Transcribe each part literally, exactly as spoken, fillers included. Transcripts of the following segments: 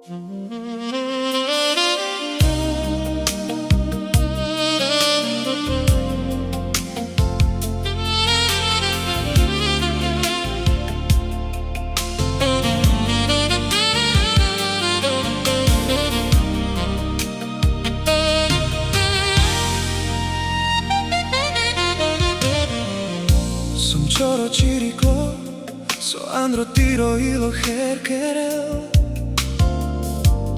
Sum čoro čiriklo, so andro tiro ilo herkerel.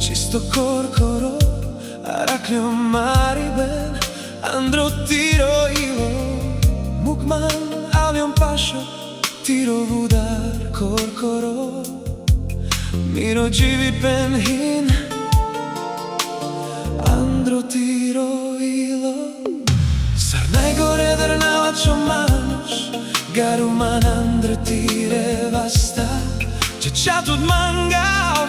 Čisto korkoro, arakljo mariben, andro tiro ilo. Muk man, aljon pašo, tiro vudar korkoro. Miro dživipen hin andro tiro ilo. Sar najgore drnava čho manuš, garuman andre tire vasta. Čača tut mangav,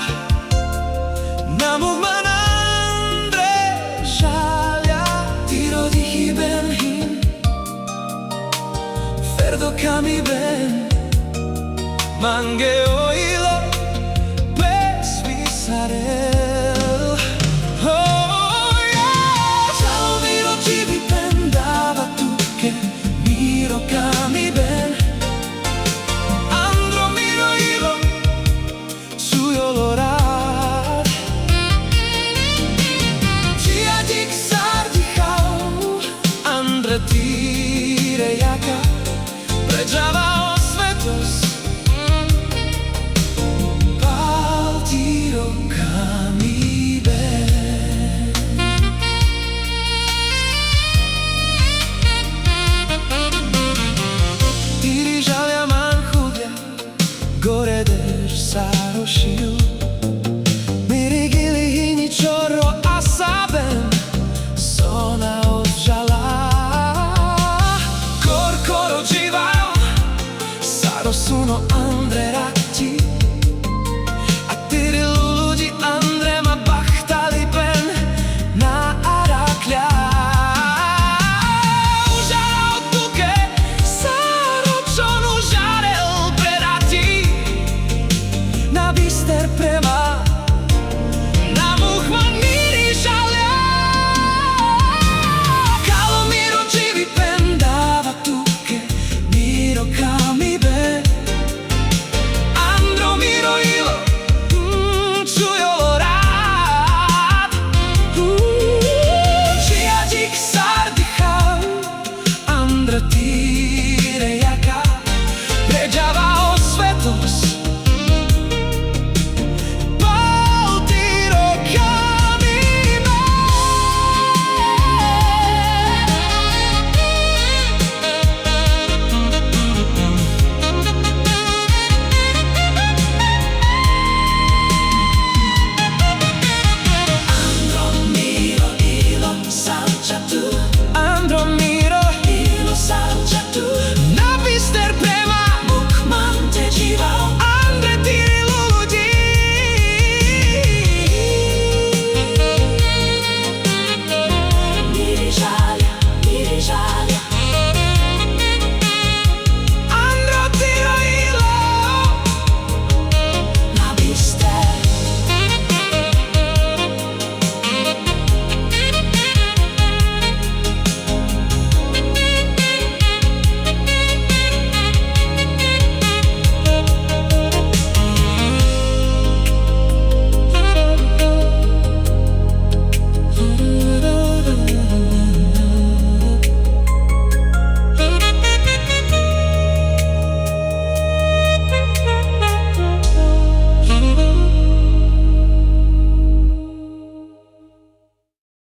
na muk man andre žalja. Tiro dihiben hin ferdo kamiben, mange o ilo pes visarel. O, ja. Čalo miro dživiben dava tuke, miro kamiben, andro miro ilo, čuj o lorar. Dži ađik sar dihav andre tire jaka, pre džava o svetos, pal tiro kamiben. Tiri žalja man hudja, gore deš sar o šil. Miri gili hinji čoro asaben, so na odžala. Korkoro dživav, sar o suno andre rakti. A tiri luludži andre ma bahtaliben na araklja. Užara o tuke, sar o čon užarel pre rati. Na bister prema